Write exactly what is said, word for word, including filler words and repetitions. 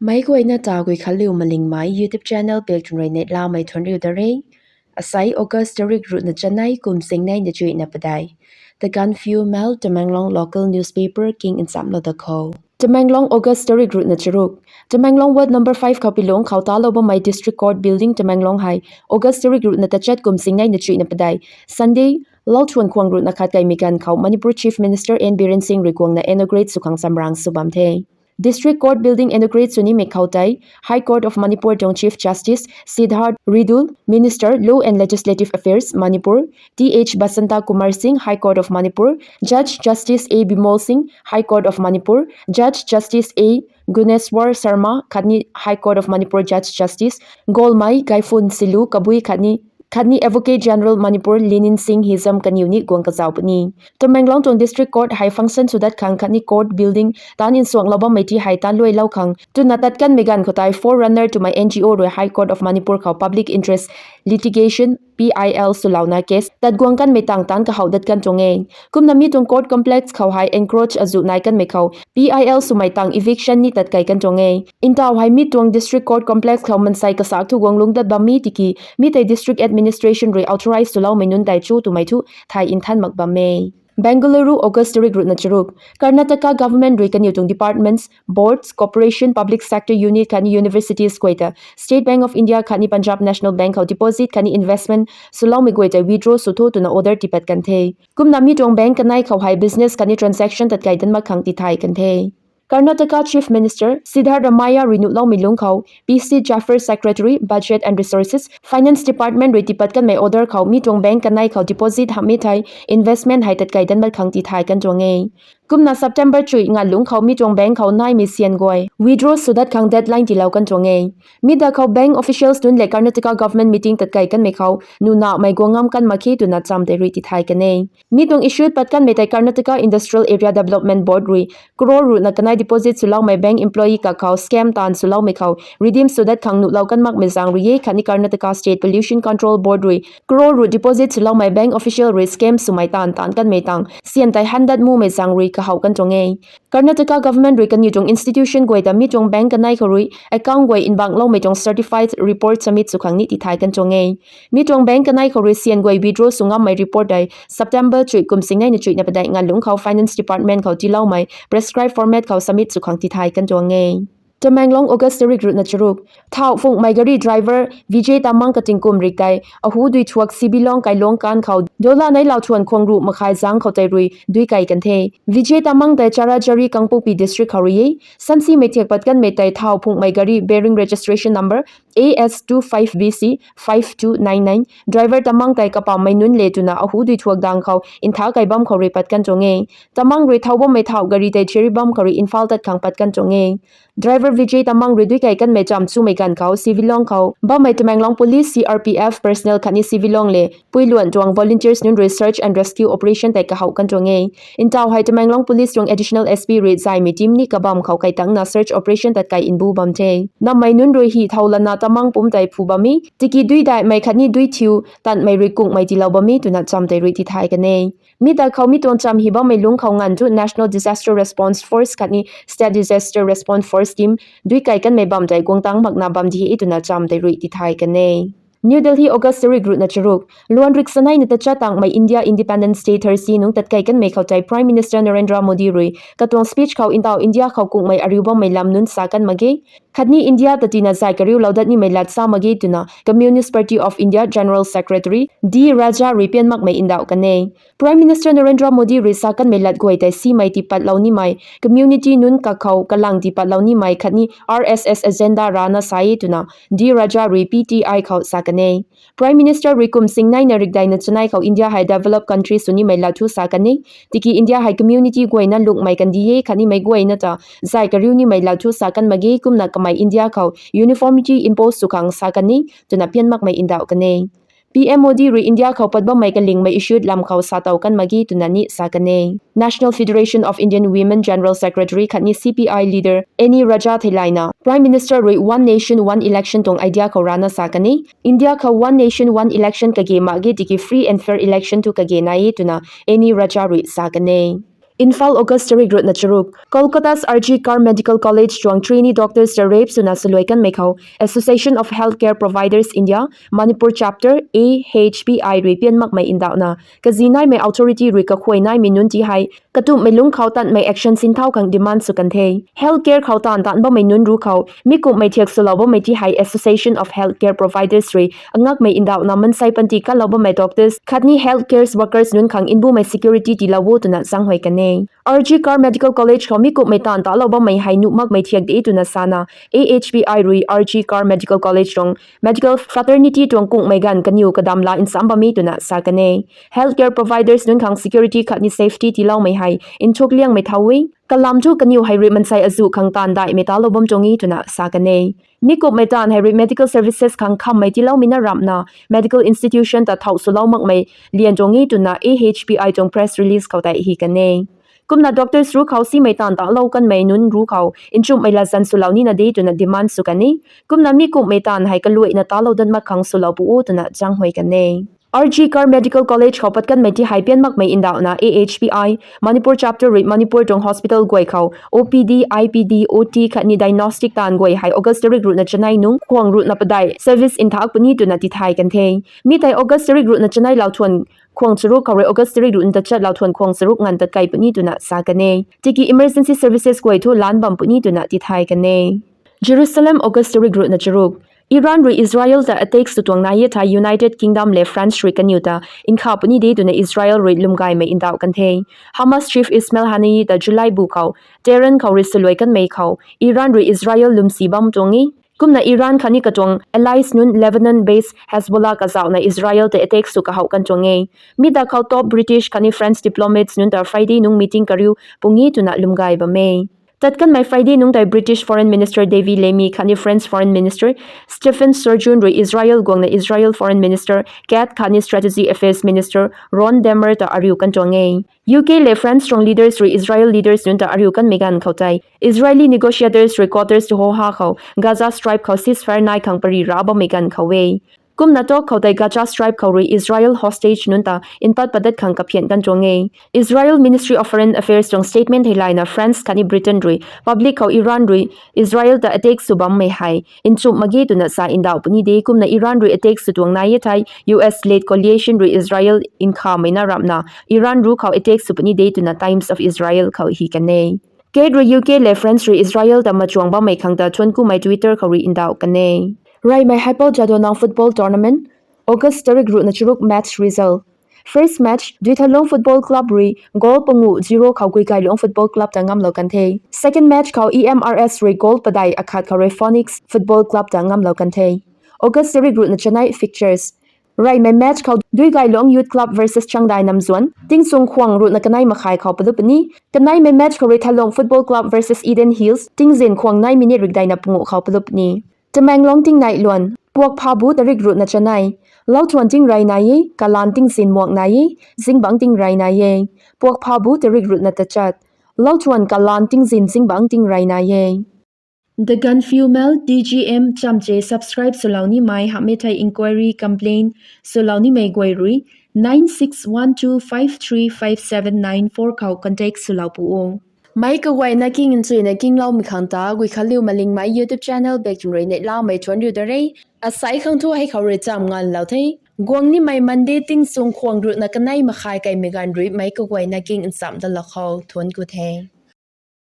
Meic guayna ta Guikhanliu Malingmei YouTube channel page rui neihlamei thuanc riu da re. Asei August tarik ruhna chanei kum singnei na chuihna padeih. The Gaanphiu Mail, Tamenglong local newspaper king nchamlou da khou. Tamenglong, August tarik ruhna charuk. Tamenglong Ward number five khou pilung khou talou bammei District Court Building Tamenglong hei August tarik ruhna tachat kum singnei na chuihna padeih, Sunday, lau thuan khwang ruhna khat kaimei ganv khou Manipur Chief Minister N Biren Singh rui guangna inaugurate sw khang chamrang sw bam the. District Court Building inaugurate sw nimei khou tei, High Court of Manipur tuang Chief Justice Sidharth Redul, Minister Law and Legislative Affairs, Manipur, Th Basanta Kumar Singh, High Court of Manipur, Judge Justice A Bimol Singh, High Court of Manipur, Judge Justice A Guneswar Sharma khatni High Court of Manipur Judge Justice Golmei Gaiphun Silu Kabui khatni khatni Advocate General Manipur Linin Singh Hijam kaniw ni guang kazauh puni. Tamenglong tuang District Court hei function sw dat khang khatni court building taanv nsuanglou bammei ti hei taanv luailou khang twna tat kanmei ganv khou tei forerunner twmei N G O rui High Court of Manipur khou public interest litigation, P I L swlouna case tat guang kanmei tang taanv kahouh dat kan tuang e. Kumna mi tuang court complex khou hei encroach azuh nai kanmei khou P I L swmei tang eviction ni tat kai kan tuang e. Ntaw hei mi tuang District Court complex khou mansei kasak thu guang lungc dat bam mi tiki mi tei District Administration rui authorize swloumei nunc tei chu twmei thu thay nthan mak bam e. Bengaluru, August tarik ruhna charuk. Karnataka government rui kaniw tuang departments, boards, corporation, public sector unit khatni universities guay ta State Bank of India khatni Punjab National Bank khou deposit khatni investment swloumei guay tei withdraw sw tho twna order tipat kan the. Kumna mi tuang bank kanei khou hei business khatni transaction tat kai dan mak khang tithay kan the. Karnataka Chief Minister Siddaramaiah rui nuhloumei lungc khou P C Jaffer, Secretary, Budget and Resources, Finance Department rui tipat kanmei order khou mi tuang bank kanei khou deposit hamhmei thei investment hei tat kai dan mak khang tithay kan tuang e. Kumna September chuih nganv lungc khou mi tuang bank khou naimei syan guay withdraw sw dat khang deadline tiilou kan tuang e. Mi da khou bank officials nunc lev Karnataka government meeting tat kai kanmei khou nunahmei guang ngam kan mak khe twna cham tei rui tithay kan e. Mi tuang issue pat kanmei tei Karnataka Industrial Area Development Board rui crore ruhna kanei deposit swloumei bank employee kakhou scam taanv swloumei khou redeem sw dat khang nuhlou kan makmei zaeng rui e khatni Karnataka State Pollution Control Board rui crore ruh deposit swloumei bank official rui scam swmei taanv taanc kanmei tang syan tei han dat mumei zaeng rui kahouh kan tuang e. Karnataka government rui kaniw tuang institution guay ta mi tuang bank kanei khou rui account guay nbangloumei tuang certified report submit sw khang ni tithay kan tuang e. Mi tuang bank kanei khou rui syan guay withdraw sw ngammei report tei September chuih kum singnei na chuihna padeih nganv lungc khou Finance Department khou tiiloumei prescribed format khou submit sw khang tithay kan tuang e. Tamenglong, August tarik ruhna charuk. Thau phunghmei gari driver Vijay Tamang katingkum rik tei ahu dui thuak Sibilong Kailong kan khou dola neihlau thuan khwang ruh makhai zaeng khou tei rui dui kai kan the. Vijay Tamang tei Churachandpur, Kangpokpi District khou rui e. Sansimei thiak pat kanmei tei thau phunghmei gari bearing registration number A S two five B C five two nine nine, driver Tamang tei kapammei nunc le twna ahu dui thuak dang khou ntha kai bam khou rui pat kan tuang e. Tamang rui thau bammei thau gari tei Jiribam khou rui Imphal tat khang pat kan tuang e. Driver Vijay Tamang rui dui kai kanmei cham chumei ganv khou Sibilong khou bammei Tamenglong Police, C R P F personnel khatni Sibilong le Puiluan tuang volunteers nunc rui search and rescue operation tei kahouh kan tuang e. Ntaw hei Tamenglong Police tuang Additional S P rui zaymei team ni kabam khou kaitangna search operation tat kai nbu bam the. Nammei nunc rui hi thau lana Tamang pumc tei phu bam e, tiki dui daihmei khatni dui thiu tanmei rui kunghmei tiilou bam e twna cham tei rui tithay kan e. Mi ta khou mi tuang cham hi bammei lungc khou nganv thu National Disaster Response Force khatni State Disaster Response Force team dui kai kanmei bam tei guang tang makna bam di e twna cham tei rui tithay kan e. New Delhi, August tarik ruhna charuk. Luan rik sanei na tachat tangmei India Independence Day Thursday nungc tat kai kanmei khou tei Prime Minister Narendra Modi rui katuang speech khou ntaw India khou kunghmei ariu bammei lam nunc sa kan mak ge. Khatni India ta tina zay kariulou dat nimei lat sa mak ge twna Communist Party of India General Secretary D Raja rui pian makmei ndauh kan e. Prime Minister Narendra Modi rui sa kanmei lat guay tei simei tipatlou nimei, community nunc kakhou kalang tipatlou nimei khatni R S S agenda rana sa e twna D Raja rui P T I khou sa kan e. Prime Minister rui kum singneina rikdeina chanei khou India hei developed country sw nimei lat thu sa kan e. Tiki India hei community guayna lungmei kandi e khatni meic guayna ta zay kariu nimei lat thu sa kan mak ge, kumna kamei India khou uniformity impose sw khang sa kan e twna pian makmei ndauh kan e. P M Modi rui India khou pat bammei kalingmei issue lam khou sa tow kan mak ge twna ni sa kan e. National Federation of Indian Women General Secretary khatni C P I leader Annie Raja theilayna Prime Minister rui One Nation, One Election tuang idea khou rana sa kan e. India khou One Nation, One Election kage mak ge tiki free and fair election thu kage nai e twna Annie Raja rui sa kan e. Imphal, August tarik ruhna charuk. Kolkata's R G Kar Medical College tuang trainee doctors ta rape swna saluai kanmei khou Association of Healthcare Providers India, Manipur Chapter, A H P I rui pian makmei ndauhna, kazi naimei authority rui kakhuay naimei nunc ti hei katumhmei lungc khou tanmei action sinthau khang demand sw kan the. Healthcare khou taanv taanc bammei nunc ruc khou mi kumhmei thiak swlou bammei ti hei Association of Healthcare Providers rui angakmei ndauhna mansei panty kanlou bammei doctors khatni healthcare workers nunc khang mbumei security tiilou o twna zaeng huay kan e. R G Kar Medical College khou mi kumhmei taanv talou bammei hei nuh makmei thiak de twna sana, A H P I rui R G Kar Medical College tuang medical fraternity tuang kungmei ganv kaniw kadam la nsam bam e twna sa kan e. Healthcare providers nunc khang security khatni safety tiiloumei hei nthuk liangmei thau e. Kalam thu kaniw hei rui mansei azuh khang taanv daihmei talou bam tuang e twna sa kan e. Mi kumhmei taanv hei rui medical services khang khammei tiiloumei na ramhna medical institution ta thau swlou makmei lian tuang e twna A H P I tuang press release khou tei hi kan e. Kumna doctors ruc khou simei taanv talou kanmei nunc ruc khou nchumhmei latzan swlou nina de twna demand sw kan e. Kumna mi kumhmei taanv hei kaluaina talou dat mak khang swlou pu o twna zaeng huay kan e. R G Kar Medical College khou pat kanmei ti hei pian makmei ndauhna A H P I Manipur Chapter rui Manipur tuang hospital guay khou O P D, I P D, O T khatni diagnostic taanv guay hei August tarik ruhna chanei nungc khwang ruhna padeih service nthak puni twna tithay kan the. Mi tei August tarik ruhna chanei lou thuan khwang charuk khou rui August tarik ruhna tachat lou thuan khwang charuk nganv tat kei puni twna sa kan e. Tiki emergency services guay thu lan bam puni twna tithay kan e. Jerusalem, August tarik ruhna charuk. Iran rui Israel ta attack sw tuang nai e thei United Kingdom le France rui kaniw ta nkha puni de twna Israel rui lwmgaymei ndauh kan the. Hamas chief Ismail Haniyeh ta July bu khou Tehran khou rui swluai kanmei khou Iran rui Israel lwmsi bam tuang e. Kumna Iran khatni katuang allies nunc Lebanon based Hezbollah kazauhna Israel ta attack sw kahouh kan tuang e. Mi ta khou top British khatni France diplomats nunc ta Friday nungc meeting kariu puni twna lwmgay bam e. Tat kanmei Friday nungc tei British Foreign Minister David Lammy khatni French Foreign Minister Stephen Sejourne rui Israel guangna Israel Foreign Minister Katz khatni Strategic Affairs Minister Ron Dermer ta ariu kan tuang e. U K le France tuang leaders rui Israel leaders nunc ta ariu kanmei ganv khou tei Israeli negotiators rui Qatar's Doha khou Gaza Strip khou ceasefire nai khang pary ra bammei ganv khou e. Kumna talk khou tei Gaza Strip khou rui Israel hostage nunc ta npat padat khang kaphian kan tuang e. Israel Ministry of Foreign Affairs tuang statement hei layna France khatni Britain rui public khou Iran rui Israel ta attack sw bammei hei nchumh mak ge twna sa ndauh puni de. Kumna Iran rui attack sw tuang nai e thei U S led coalition rui Israel nkhamei na ramhna Iran ruc khou attack sw puni de twna Times of Israel khou hi kan e. Katz rui U K le France rui Israel ta machuang bammei khang ta thuanc kumei Twitter khou rui ndauh kan e. Reymei Haipou Jadonang Football Tournament, August tarik ruhna charuk. Match result. First match, Duithalung Football Club rui goal panguh zero khou Guikailuang Football Club ta ngamlou kan the. Second match khou E M R S rui goal padeih akhat khou rui Phoenix Football Club ta ngamlou kan the. August tarik ruhna chanei. Fixtures. Reymei match khou Duikailuang Youth Club versus Changdai Namzuan, tingchung khwang ruhna kanei makhai khou palup puni. Kaneimei match khou rui Thalung Football Club versus Eden Hills, tingzin khwang nai minute rikdeina panguh khou palup puni. Tamenglong tingnai luan, Puakphabu tarik ruhna chanei. Louthuan tingrey nai e, kalan tingzin muak nai e, zingbangc tingrey nai e. Puakphabu tarik ruhna tachat. Louthuan kalan tingzin zingbangc tingrey nai e. The Gaanphiu Mail, T G M chamche subscribe swlou nimei hamhmei thei inquiry complaint swlou nimei guay rui nine six one two five three five seven nine four khou contact swlou pu o. Meic kaguayna king nchuina kingloumei khang ta Guikhanliu Malingmei YouTube channel bak rui neihlamei thuanc riu da re. Asei khang thu hei khou rui cham nganvlou the. Guang nimei Monday tingchung khwang ruhna kanei makhai kaimei ganv rui meic kaguayna king nchamh dalou khou thuanc ku the.